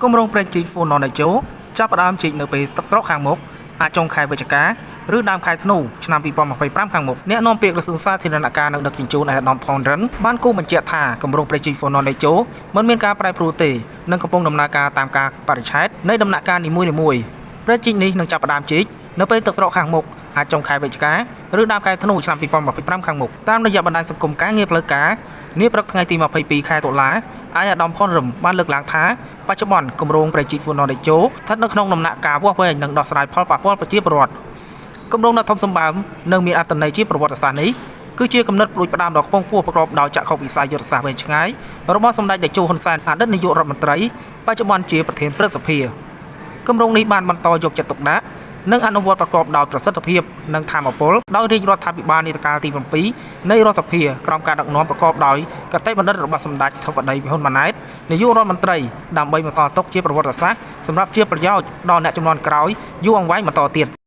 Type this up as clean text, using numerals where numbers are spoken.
គម្រោងព្រែកជីកហ្វូណនតេជោចាប់ផ្ដើមជីកនៅពេលទឹកស្រកខាងមុខអាចចុងខែវិច្ឆិកាឬដើមខែធ្នូឆ្នាំ2025ខាងមុខអ្នកនាំពាក្យក្រសួងសាធារណការនិងដឹកជញ្ជូនឯកឧត្តមផនរិនបានគូបញ្ជាក់ថាគម្រោងព្រែកជីកហ្វូណនតេជោមិនមានការប្រែប្រួលទេនិងកំពុងដំណើរការតាមការបរិច្ឆេទនៃដំណាក់កាលនីមួយៗព្រែកជីកនេះនឹងចាប់ផ្ដើមជីកនៅពេលទឹកស្រកខាងមុខអាចចុងខែវិច្ឆិកាឬដើមខែធ្នូឆ្នាំ2025ខាងមុខតាមរយៈបណ្ដាញសង្គមការងារផ្លូវការនាព្រឹកថ្ងៃទី22ខែតុលាឯកឧត្តមផនរឹមបានលើកឡើងថាបច្ចុប្បន្នគម្រោងព្រែកជីកហ្វូណនតេជោស្ថិតនៅក្នុងដំណាក់កាលវាស់វែងនិងដោះស្រាយផលប៉ះពាល់ប្រជាពលរដ្ឋ គម្រោងដ៏ធំសម្បើមនិងមានអត្ថន័យជាប្រវត្តិសាស្ត្រនេះគឺជាគំនិតផ្ដួចផ្ដើមដ៏ខ្ពង់ខ្ពស់ប្រកបដោយចក្ខុវិស័យយុទ្ធសាស្ត្រវែងឆ្ងាយរបស់សម្ដេចតេជោហ៊ុនសែនអតីតនាយករដ្ឋមន្ត្រីបច្ចុប្បន្នជាប្រធានព្រឹទ្ធសភាគម្រោងនេះបានបន្តយកចិត្តទុកដាក់និងអនុវត្តប្រកបដោយប្រសិទ្ធភាពនិងធម៌ពលដោយរាជរដ្ឋាភិបាលនីតិកាលទី7នៃរដ្ឋសភាក្រោមការដឹកនាំប្រកបដោយកតេបណ្ឌិតរបស់សម្ដេចធិបតីហ៊ុនម៉ាណែតនាយករដ្ឋមន្ត្រីដើម្បីបន្សល់ទុកជាប្រវត្តិសាស្ត្រសម្រាប់ជាប្រយោជន៍ដល់អ្នកជំនាន់ក្រោយយូរអង្វែងបន្តទៀត។